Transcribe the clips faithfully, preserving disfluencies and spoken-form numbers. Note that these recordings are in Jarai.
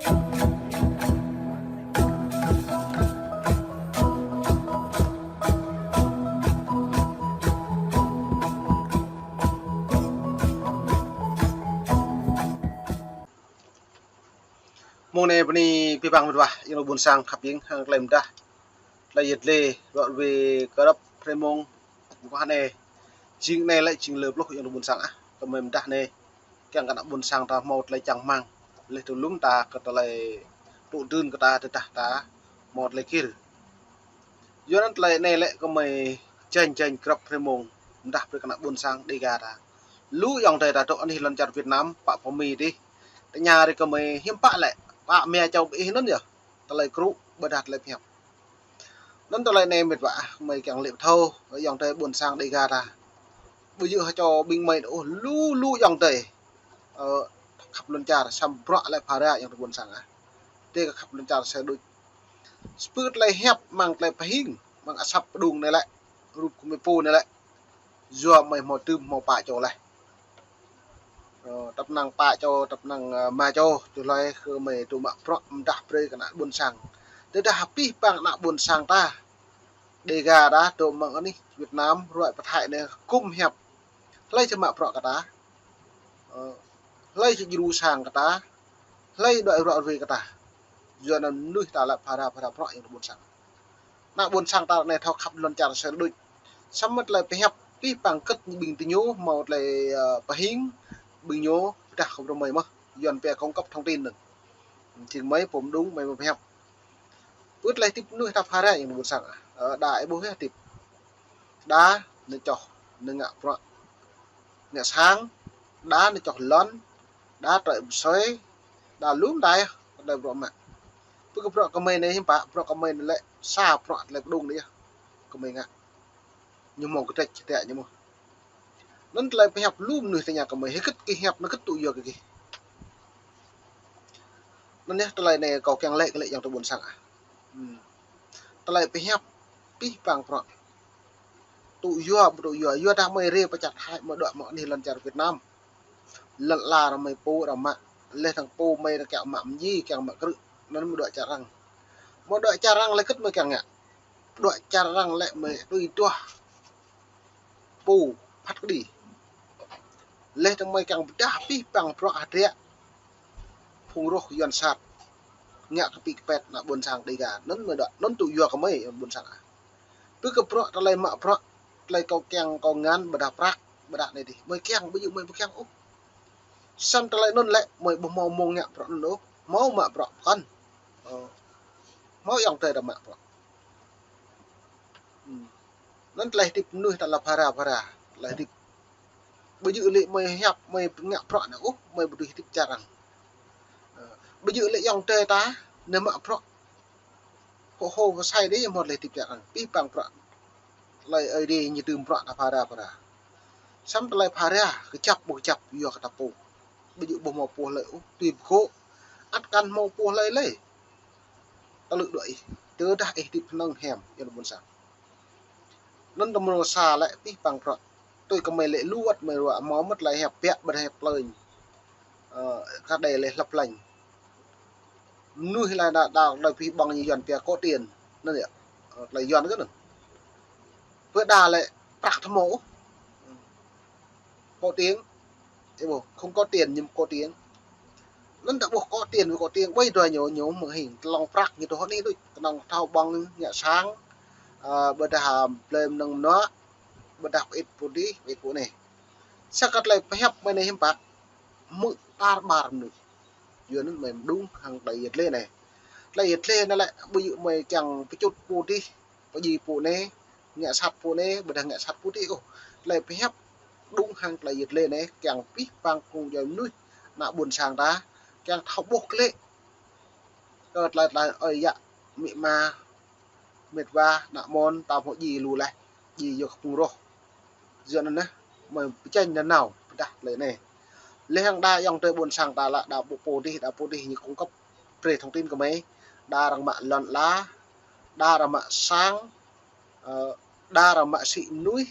Mông anai bơni abih bang mơduah, ayŏng adơi ƀuôn sang khăp hing hăng tơlơi mơdah, tơlơi yet lê, rŏ ruai kơ rŏp hrơi mông mơguah anai. Jing anai lĕ jing lơ pluh ayŏng adơi ƀuôn sang ah, kơ mơi mơdah anai. Kiăng kơ ană ƀuôn sang ta hmâo tơlơi čang rơmang. Laih dơ̆ng lŏm ta kơ tơlơi tŭ dưn kơ ta tơdah ta hmâo tơlơi gir. Yua anŭn tơlơi anai lĕ kơ mơi janh janh kơ rŏp hrơi mông mơdah brơi kơ ană ƀuôn sang Dega ta. Lu ayŏng adơi ta dŏ anih lŏn čar Việt Nam, pă pơ Mi dih. Tơña rai kơ mơi hiư̆m pă lĕ, pă mia čô ƀing ih anŭn yơh. Tơlơi krŭ, ƀôdah tơlơi pơhiăp. Anŭn tơlơi anai mĕt wa ah, mơi kiăng lĕ pơthâo, ayŏng adơi ƀuôn sang Dega ta. Ƀu djơ̆ hă čô ƀing mơi ôh, lu lu ayŏng adơi. Ơ, khăp lŏn čar, samơ̆ bruă lĕ phara ayŏng adơi ƀuôn sang ah. Tơdah khăp lŏn čar sa đôč. Spưt tơlơi hiăp, mơ̆ng tơlơi pơhing, mơ̆ng asăp pơdŏng anai lĕ, rup kơ mơi pô anai lĕ. Yua mơi hmâo tơm hmâo pă čô laih. Ơ, tăp năng pă čô, tăp năng, ơ, rơma čô, tui hloi kơ mơi tŭ mă bruă mơdah brơi kơ ană ƀuôn sang. Tơdah abih bang ană ƀuôn sang ta Dega ta, dŏ mơ̆ng anih Việt Nam, ruai pơ Thái anai, gum hiăp. Hlơi či mă bruă kơ ta. Ơ, hlơi či djru sang kơ ta. Hlơi đuaĭ rŏ ruai kơ ta. Yua anŭn mơnuih ta lĕ phara phara bruă ayŏng adơi ƀuôn sang. Ană ƀuôn sang ta anai thâo khăp lŏn čar sa đôč. Samơ̆ tơlơi pơhiăp abih bang kơ̆t ñu ƀing tơ ñu hmâo tơlơi, ơ, pơhing, ƀing ñu pơdah kơ brơi mơi mơ̆n. Yua anŭn pia cung cấp thông tin anŭn. Jing mơi pô mơdŏng mơi mă pơhiăp. Pưt tơlơi hơdip mơnuih ta phara ayŏng adơi ƀuôn sang ah. Ơ, đa ih ƀuh yơh hơdip. Đa nao čoh, nao ngă bruă. Ngă sang, đa nao čoh lŏn, đa trơi pơsơi, đa lŏm đai, đa bruă mă. Pơ kơ bruă kơ mơi anai hiư̆m pă, bruă kơ mơi anai lĕ sa bruă tơlơi pơdŏng anai yơh. Kơ mơi ngă. Ñu hmâo kơdrĕč čơdrĕ ñu mơ̆n. Anŭn tơlơi pơhiăp lu mơnuih tơña kơ mơi, hơget gih hiăp, anŭn hơget tŭ yua kơ gih. Anŭn yơh tơlơi anai kâo kiăng lĕ kơ lĕ ayŏng adơi ƀuôn sang ah. Hmm. Tơlơi pơhiăp abih bang bruă. Tŭ yua, ƀu tŭ yua, yua dah mơi rai pơ čar Thái, mơi dŏ mơ̆ng anih lŏn čar Việt Nam. Lŏn ala arăng mơi pô arăng mă, laih dơ̆ng pô mơi arăng kiăng mă mơji, kiăng mă krư̆, anŭn mơi dŏ čar arăng. Mơi dŏ čar arăng laih hơget mơi kiăng ngă. Dŏ čar arăng lĕ mơi tui duah pô phat kơđi. Laih dơ̆ng mơi kiăng pơdah abih bang bruă hơdră phung roh yuan sat. Ngă kơ pĭ kơpet ană ƀuôn sang Dega. Anŭn mơi dŏ, anŭn tŭ yua kơ mơi ƀuôn sang ah. Pơ kơ bruă tơlơi mă bruă, tơlơi kâo kiăng kâo ngăn ƀôdah prăk, ƀôdah anai dih. Mơi kiăng, ƀu djơ̆ mơi ƀu kiăng ôh. Samơ̆ tơlơi anŭn lĕ, mơi ƀu hmâo mông ngă bruă anŭn ôh. Hmâo mă bruă pơkŏn. Ơ. Hmâo ayŏng adơi ta mă bruă. Hmm. Anŭn tơlơi hơdip mơnuih ta lĕ phara phara. Tơlơi hơdip. Ƀu djơ̆ lĕ mơi hiăp, mơi ngă bruă anai ôh, mơi ƀu dưi hơdip čar arăng. Ơ. Ƀu djơ̆ lĕ ayŏng adơi ta, anai mă bruă. Hŏ hŏ pơsai dih, mơ̆ tơlơi hơdip čar arăng. Abih bang bruă. Tơlơi Ơi Adai ñu tơm bruă ta phara phara. Samơ̆ tơlơi phara, kơjăp ƀu kơjăp, yua kơ ta pô. Ƀu djơ̆ ƀu hmâo pô hlơi ôh, tui pơgô̆. Ăt kăn hmâo pô hlơi lĕ. Tơlơi dŏ ih. Tơdah ih hơdip hơnơ̆ng hiam, ayŏng adơi ƀuôn sang. Anŭn tơmơ̆ng sa lĕ abih bang bruă. Tui kơ mơi lĕ lu wơ̆t mơi ruă hmâo mơ̆t tơlơi hiăp biă ƀôdah hiăp plơi. Ơ, kơ đei lĕ hlăp lanh. Mơnuih lĕ đa, đa tơlơi pih ƀơ̆ng ñu yuan pia có tiền. Anŭn yơh. Ơ, tơlơi yuan kơ anŭn. Pơ đa lĕ prăk tơmô. Có tiếng. Ơ, ƀuh, không có tiền nhưng có tiếng. Anŭn ta ƀuh có tiền với có tiếng, ƀơi dua ñu, ñu mơ̆ng hing, tơlŏng prăk ñu tơhŏ anai đôč, kơnơ̆ng thâo ƀơ̆ng ngă sang, ơ, ƀôdah blơi mơnơ̆ng mơnuă, ƀôdah pơit pô dih, pơit pô anai. Sa kơ tơlơi pơhiăp mơi anai hiư̆m pă, hmư̆ tar ƀar mơnuih. Yua anŭn mơi mơdŏng hăng tơlơi yet lê anai. Tơlơi yet lê anai lĕ, ƀu djơ̆ mơi kiăng pơčŭt pô dih, pơdjai pô anai, ngă sat pô anai, ƀôdah ngă sat pô dih ôh. Tơlơi pơhiăp dŏng hăng tơlơi yet lê anai, kiăng abih bang kơnung djuai mơnuih, ană ƀuôn sang ta, kiăng thâo ƀuh klĕ. Kơ tơlơi, tơlơi ơi yă, amĭ ama, mĕt wa, ană amôn, ta hmâo djai lu laih, djai yua kơ phung roh. Yua anŭn yơh, mơi pơčanh nanao, pơdah tơlơi anai. Laih hăng đa ayŏng adơi ƀuôn sang ta lă, đa pô pô dih, đa pô dih ñu cung cấp brơi thông tin kơ mơi. Đa arăng mă lŏn ala, đa arăng mă sang, ơ, đa arăng mă sĭ mơnuih,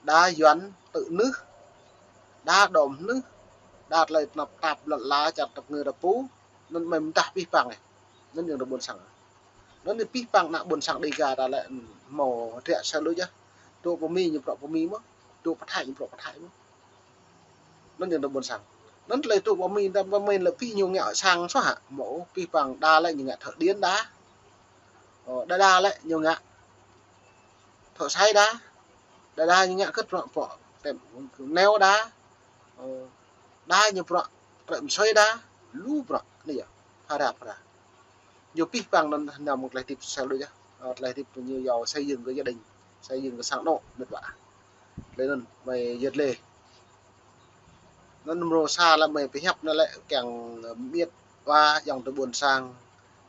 đa yuan tơ̆ nưh, đa đom nưh, đa tơlơi tơnap tap lŏn ala čar tơpơngư ta pô. Anŭn mơ̆ mơdah pih pang anai. Anŭn yơh ană ƀôn sang. Anŭn yơh pih pang ană ƀôn sang Dega ta lĕ, hm, hmâo ră sa lu yơh. Dŏ pơ Mi ñu prŏ pơ Mi mơ̆n. Dŏ pơ Thái ñu prŏ pơ Thái mơ̆n. Anŭn yơh ană ƀôn sang. Anŭn tơlơi dŏ pơ Mi, đa pơ Mi lĕ pih ñu ngă sang soh hă. Hmâo pih pang đa lĕ ñu ngă thợ điện đa. Ơ, đa đa lĕ ñu ngă thợ xây đa. Đa đa ñu ngă kơ prŏ prŏ tem neo đa. Ơ, đa ñu prŏ trĕm soi đa, lu prŏ, anai yơh, phara phara. Yua pih pang anŭn năm tơlơi hơdip sel đôč yơh. Ơ, tơlơi hơdip ñu yua xây dựng kơ gia đình, xây dựng kơ sang anŏ, mĕt wa. Tơlơi anŭn, mơi yơt lĕ. Anŭn mrô sa lĕ mơi pơhiăp anai lĕ kiăng mĕt wa ayŏng adơi ƀôn sang.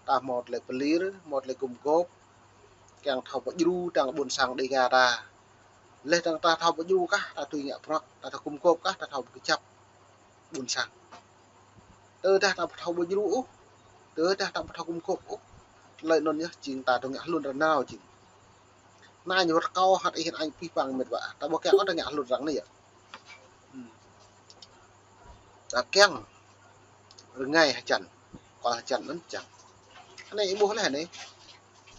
Ta hmâo tơlơi pơlir, hmâo tơlơi gum gôp. Kiăng thâo pơdjru tơ̆ng ƀôn sang Dega ta. Leh tơ̆ng ta thâo pơdjru kah, ta tui ngă prŏ, ta thâo gum gôp kah, ta thâo pơkơjăp ƀôn sang. Tơdah ta thâo pơdjru ôh, tơdah ta thâo gum gôp ôh, tơlơi anŭn yơh jing ta tơ ngă hlŭn rơnau jing. Anai ñu wơ̆t kâo hăt ih hăt añ pih pang mĕt wa. Ta ƀu kiăng kơ ta ngă hlŭn răng anai yơh. Hmm. Ta kiăng rơngai hơjăn, kual hơjăn anŭn čang. Anai ih ƀuh leh anai.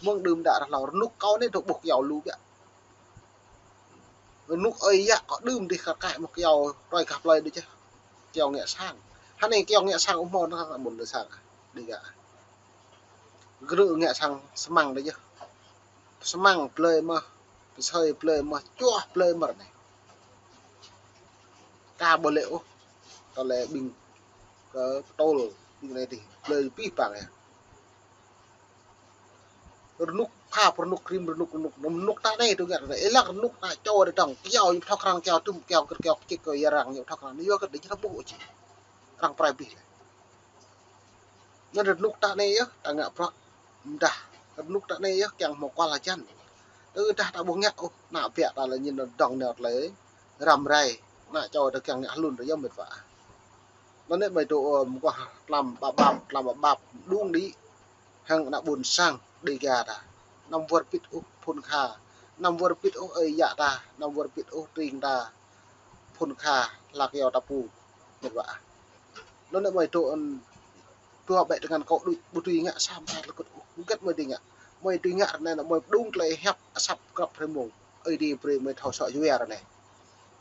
Mơ̆ng đưm đă rơhlâo rơnŭk kâo anai dŏ ƀuh kyâo lu biă. Rơnŭk ơi yă kâo đưm dih kar kaĭ mơ̆ kyâo trơi gah plơi đôč yơh. Kyâo ngă sang. Hơnai kyâo ngă sang ƀu hmâo ană ƀôn sang Dega. Gơnư̆ ngă sang sơmăng đôč yơh. Sơmăng blơi mơ̆n, pơsơi blơi mơ̆n, čuah blơi mơ̆n anai. Ka ƀu lĕ ôh, tơlơi ƀing kơ pơtôl, ƀing anai dih, blơi pih pang yơh. Rơnŭk khăp, rơnŭk rĭm, rơnŭk, rơnŭk, rơnŭk ta anai tui ngă anai. Ih lăng rơnŭk ta čô đơi dơ̆ng, kyâo ñu pơthâo krăn, kyâo tŭm, kyâo kơt, kyâo pơčik, kyâo yơrăng ñu pơthâo krăn. Yua kơ đih ñu ƀuh ôh či. Arăng prai pih lĕ. Anŭn rơnŭk ta anai yơh, ta ngă prŏ. Mơdah, rơnŭk ta anai yơh, kiăng hmâo kual hơjăn. Tơdah ta ƀu ngă ôh, ană biă ta lĕ ñu dŏng nao tơlơi răm rai. Ană čô ta kiăng ngă hlŭn ta yơh mĕt wa. Anŭn anai mơi dŏ, ơ, mơguah tlam ƀap ƀap, tlam ƀap ƀap, đung đĭ. Hăng ană ƀôn sang Dega ta. Anăm wơr bĭt ôh phŭn kha. Anăm wơr bĭt ôh ơi yă ta. Anăm wơr bĭt ôh tring ta. Phŭn kha, hla kyâo ta pô. Mĕt wa. Anŭn anai mơi dŏ, ơ, dua ƀĕ tơngan kâo đuč, ƀu tui ngă sa mơta tơlơi kơt ôh. Hơget mơi tui ngă. Mơi tui ngă ră anai, mơi pơdŏng tơlơi hiăp asăp krăp hrơi mông. Ơi Adai brơi mơi thâo sŏ yua ră anai.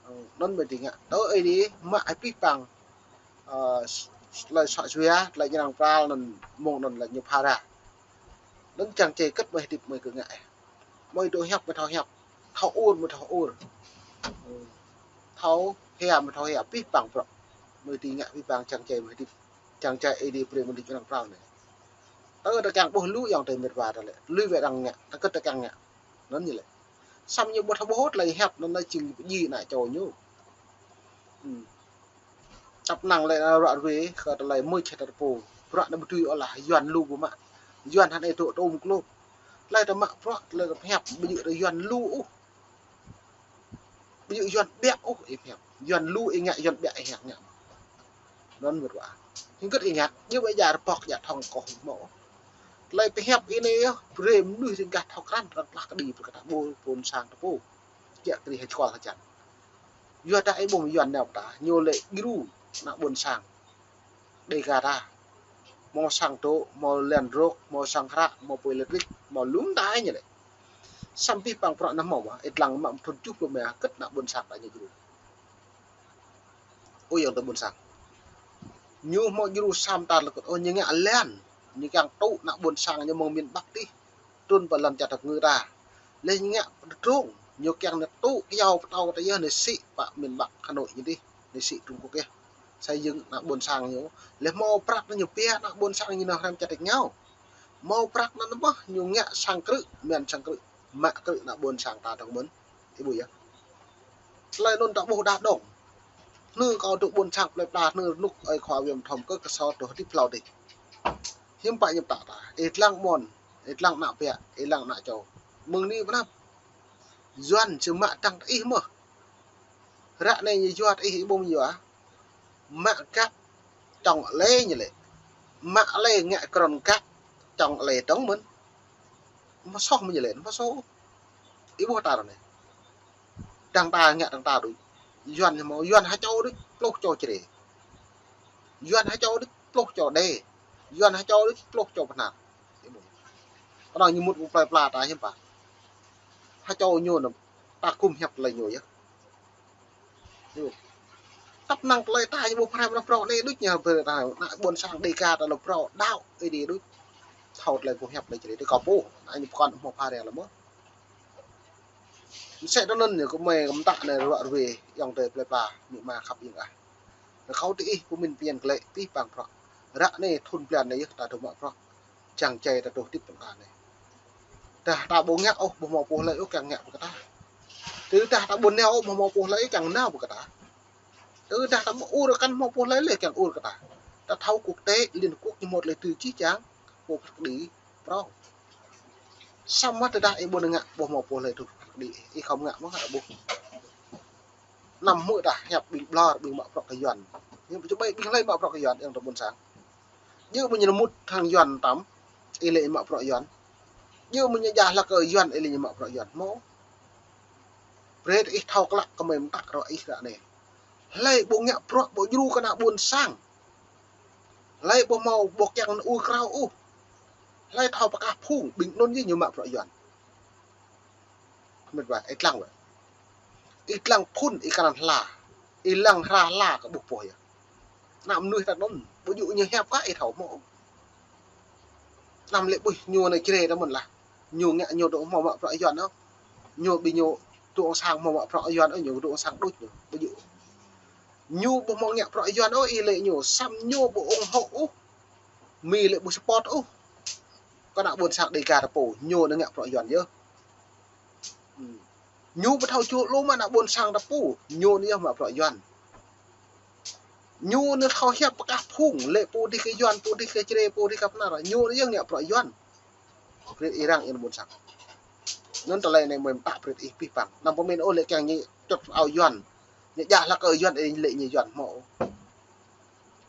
Ơ, anŭn mơi tui ngă. Tơ Ơi Adai mă ai pih pang. Ơ, s-, tơlơi sŏ yua, tơlơi ñu arăng pral anŭn mơ̆ng anŭn lĕ ñu phara. Anŭn čang čê kơt mơi hơdip mơi kơ ngă. Mơi dŏ hiăp mơi thâo hiăp. Thâo ur mơi thâo ur. Thâo hia mơi thâo hia, pih pang prŏ. Mơi tui ngă pih pang čang čê mơi hơdip. Čang čê Ơi Adai brơi mơi hơdip arăng pral anai. Tơ ta kiăng ƀuh lu ayŏng adơi mĕt wa ta lĕ. Lui wơ̆t arăng ngă, ta kơt ta kiăng ngă. Anŭn ñu lĕ. Samơ̆ ñu ƀu thâo ƀuh tơlơi hiăp anŭn jing pơdjai ană čô ñu. Hmm. Tăp năng lĕ ană ruă ruê, kơ tơlơi mưč hĭ ta pô. Bruă anai ƀu tui ôh lah, Yuan lu ƀu mă. Yuan hơnai dŏ tôm klop. Tơlơi ta mă bruă, tơlơi ta pơhiăp, ƀu djơ̆ tơ Yuan lu ôh. Ƀu djơ̆ Yuan ƀiă ôh, ih pơhiăp. Yuan lu ih ngă, Yuan ƀiă ih ngă. Anŭn mơ̆n wa. Hơget ih ngă, djơ̆ ƀơi jar pŏk jar thŏng kôh hmâo. Tơlơi pơhiăp anai yơh, brơi mơnuih rĭng gah thâo krăn, arăng plah kơđi, pơkă ta ƀôn, ƀôn sang ta pô. Kiăng kơ rĭ hơčual hơjăn. Yua dah ih ƀuh Yuan nao pơ ta, ñu lĕ djru ană ƀôn sang Dega ta. Hmâo sang dŏ, hmâo lan rôk, hmâo sang hră, hmâo pui lêtrik, hmâo lŏm ta ñu lĕ. Samơ̆ pih pang prŏ anŭn hmâo mơ̆n, ih lăng mă thŭn tơjuh pluh rơma kơt ană ƀôn sang ta ñu djru. Ơ ayŏng adơi ƀôn sang. Ñu hmâo djru sa mơta tơlơi kơt, ơ ñu ngă lan, ñu kiăng tŭ ană ƀôn sang ñu mơ̆ng miền Bắc dih. Trŭn pơ lŏn čar tơpơngư ta. Leh ñu ngă pơdrŏng, ñu kiăng nao tŭ kyâo pơtâo ta yơh nao sĭ pơ miền Bắc Hà Nội ñu dih, nao sĭ Trung Quốc yơh. Xây dựng ană ƀôn sang ñu. Leh hmâo prăk anŭn ñu pia ană ƀôn sang ñu nao hrăm čar tač rơngiao. Hmâo prăk anŭn mơ̆n ñu ngă sang krư̆, mơ̆n sang krư̆, mă krư̆ ană ƀôn sang ta dơ̆ng mơ̆n. Ih ƀuh yơh. Tơlơi anŭn ta ƀuh đa dơ̆ng. Hnư kâo dŏ ƀôn sang plơi pla, hnư rơnŭk ơi khua Viêm Thom kơ kơ sô dŏ hơdip hlâo dih. Hiư̆m pă ñu pơtă ta. Ih lăng mơ̆n, ih lăng ană biă, ih lăng ană čô. Mơ̆ng anai pơ anăp. Yuan či mă tơ̆ng ta ih mơ̆n. Ră anai ñu yua ta ih ƀuh yua. Mă găp čŏng alê ñu lĕ. Mă alê ngă krŏn găp čŏng alê dơ̆ng mơ̆n. Mă soh mơ̆n ñu lĕ, mă soh. Ih ƀuh ta ră anai. Tơ̆ng ta ngă tơ̆ng ta đôč. Yuan hmâo, Yuan ha čô đôč, pluh čô Jrai. Yuan ha čô đôč, pluh čô Êđê. Yuan ha čô đuč, pluh čô pơhnar. Kơnơ̆ng ñu mŭt ƀu plơi pla ta hiư̆m pă. Ha čô ñu anŭn, ta gum hiăp tơlơi ñu yơh. Tăp năng tơlơi ta ñu ƀu pơhrăm ană prŏ anai đuč ñu, ƀơi ta ană ƀôn sang Dêga ta lŏ prŏ đaŏ Ơi Adai đuč. Thâo tơlơi gum hiăp tơlơi čơđai, tơlơi kâo pô, ană ñu pơkŏn hmâo pha reng lă mơ̆. Mơsĕ tơ anŭn ñu kơ mơi kơ mơta anai ruă ruê, ayŏng adơi plơi pla, amĭ ama khăp ing ah. Rơkâo tơ ih pơmĭn pơñen glaĭ, pih pang prŏ. Ră anai thŭn blan anai yơh ta dŏ mă prŏ. Čang čai ta dŏ hơdip tơ̆ng anai. Tơdah ta ƀu ngă ôh, ƀu hmâo pô hlơi ôh kiăng ngă brơi kơ ta. Tơdah ta ƀu nao ôh, ƀu hmâo pô hlơi ôh kiăng nao brơi kơ ta. Tơdah ta ƀu ur kăn hmâo pô hlơi lĕ kiăng ur kơ ta. Ta thâo quốc tế, Liên Hợp Quốc ñu hmâo tơlơi tui čih čang, pô phat kơđi prŏ. Samơ̆ tơdah ih ƀu ngă, ƀu hmâo pô hlơi tui phat kơđi, ih khŏm ngă mơ̆ hă ƀuh. Anăm hmư̆ tah hiăp ƀing ƀlŏr, ƀing mă prŏ kơ Yuan. Hiư̆m pă čơƀai ƀing hlơi mă prŏ kơ Yuan, ayŏng adơi ƀôn sang. Djơ̆ mơ̆ ñu mŭt hăng Yuan tăm, ih lĕ mă prŏ Yuan. Djơ̆ mơ̆ ñu djă hlak kơ Yuan, ih lĕ mă prŏ Yuan. Hmâo. Brơi ih thâo klă kơ mơi mơta rŏ ih ră anai. Hlơi ƀu ngă prŏ ƀu djru kơ ană ƀôn sang. Hlơi ƀu hmâo ƀu kiăng ur krao ôh. Hlơi thâo pơkah phung, ƀing anŭn yơh ñu mă prŏ Yuan. Mĕt wa, ih lăng wa. Ih lăng phŭn, ih kơnăn hla. Ih lăng hra hla kơ ƀuh pô yơh. Ană mơnuih ta anŭn, ƀu djơ̆ ñu hiăp kơ ih thâo hmâo. Anăm lĕ ƀuh ñu anai čre ta mơ̆n lah. Ñu ngă ñu dŏ hmâo mă prŏ Yuan ôh. Ñu ƀing ñu dŏ sang hmâo mă prŏ Yuan ôh, ñu dŏ sang đôč ñu. Ƀu djơ̆. Ñu ƀu hmâo ngă prŏ Yuan ôh, ih lĕ ñu, samơ̆ ñu ƀu ủng hộ ôh. Mi lĕ ƀu support ôh. Kơ ană ƀôn sang Dêga ta pô, ñu anai ngă prŏ Yuan yơh. Hmm. Ñu ƀu thâo čuh lu mă ană ƀôn sang ta pô, ñu anai yơh mă prŏ Yuan. Ñu anai thâo hiăp pơkah phung, lĕ pô dih kơ Yuan, pô dih kơ čre, pô dih kơ pơnar, ñu anai yơh ngă prŏ Yuan. Brơi ih răng ih ană ƀôn sang. Anŭn tơlơi anai mơi mơta brơi ih pih pang. Anăm pơmĭn ôh lĕ kiăng ñu čŏt ao Yuan. Ñu djă hlak kơ Yuan, ih lĕ ñu Yuan hmâo.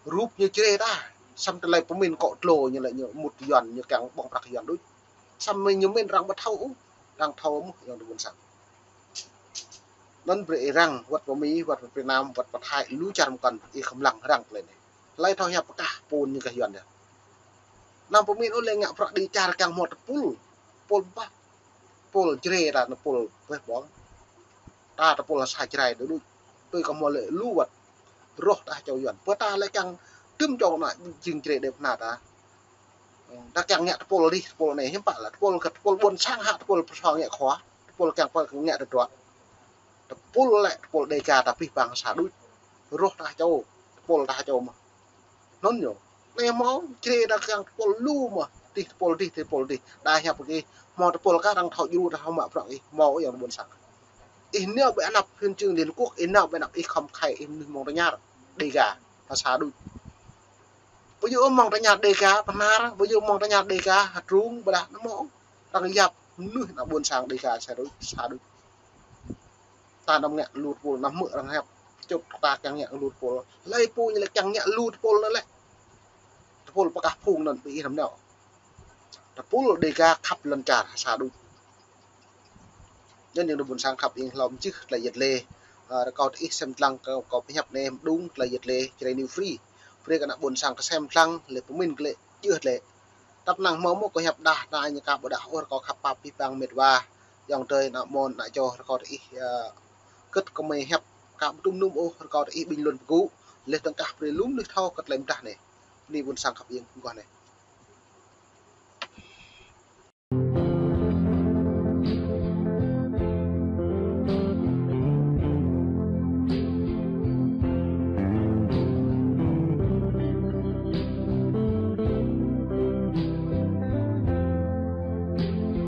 Rup ñu čre ta. Samơ̆ tơlơi pơmĭn kŏ tlô ñu lĕ ñu mŭt Yuan, ñu kiăng ƀơ̆ng prăk Yuan đôč. Samơ̆ ñu mĭn arăng ƀu thâo ôh, arăng thâo mơ̆ ayŏng adơi ƀôn sang. Anŭn brơi ih răng, wơ̆t pơ Mi, wơ̆t pơ Việt Nam, wơ̆t pơ Thái, lu čar mơkŏn, ih khŏm lăng răng tơlơi anai. Hlơi thâo hiăp pơkah phung ñu kơ Yuan yơh. Anăm pơmĭn ôh lĕ ngă prăk đĭ čar kiăng hmâo tơpul, tơpul ƀah, tơpul čre ta anŭn tơpul pơh ƀong. Ta tơpul sa Jrai đôč đôč. Tui kơ hmâo lĕ lu wơ̆t. Rŏh ta čô Yuan. Pơ ta lĕ kiăng tŭm čô ană jing čre đe pơhna ta. Ta kiăng ngă tơpul dih, tơpul anai, hiư̆m pă lah tơpul kơ tơpul ƀôn sang hă, tơpul pơsong ngă khua, tơpul kiăng pơ ngă tơdruă. Tơpul lĕ, tơpul Dêga ta pih pang sa đôč. Rŏh ta čô, tơpul ta čô mơ̆n. Anŭn ñu. Anai hmâo, čre ta kiăng tơpul lu mơ̆n. Dih tơpul dih, tơpul dih. Đa hiăp kơ ih, hmâo tơpul kah arăng thâo djru, arăng thâo mă prăk ih, hmâo ayŏng adơi ƀôn sang. Ih nao ƀơi anăp huân chương Liên Hợp Quốc, ih nao ƀơi anăp ih khŏm khai, ih mơnuih mơ̆ng tơñar Dêga, ta sa đôč. Ƀu djơ̆ mơ̆ng tơñar Dêga pơhnar, ƀu djơ̆ mơ̆ng tơñar Dêga hơdrung, ƀôdah anăm mơ̆. Arăng yap mơnuih ană ƀôn sang Dêga sa đôč, sa đôč. Ta anăm ngă lu tơpul, anăm hmư̆ arăng hiăp. Čŏp ta kiăng ngă lu tơpul. Hlơi pô ñu lĕ kiăng ngă lu tơpul anŭn lĕ. Tơpul pơkah phung anŭn ƀing ih anăm nao. Tơpul Dêga khăp lŏn čar sa đôč. Anŭn ayŏng adơi ƀôn sang khăp ing hlŏm čih tơlơi yet lê. Ơ, rơkâo tơ ih sem lăng kơ, kơ pơhiăp anai mơđung tơlơi yet lê, Jrai New Free. Brơi kơ ană ƀôn sang kơ sem lăng, lĕ pơmĭn glaĭ, djơ̆ glaĭ. Tăp năng hmâo mơ̆ kơ hiăp đah, anai ñu ka ƀu đah ôh, rơkâo khăp pap pih pang mĕt wa. Ayŏng adơi ană mơ̆n, ană čô, rơkâo tơ ih, ơ, kơ̆t kơ mơi hiăp ka ƀu tŭm nŭm ôh, rơkâo tơ ih bình luận pơgŭ. Leh tơ̆ng kah brơi lu mơnuih thâo kơ tơlơi mơdah anai. Bơni ƀôn sang khăp ing, mơguah anai.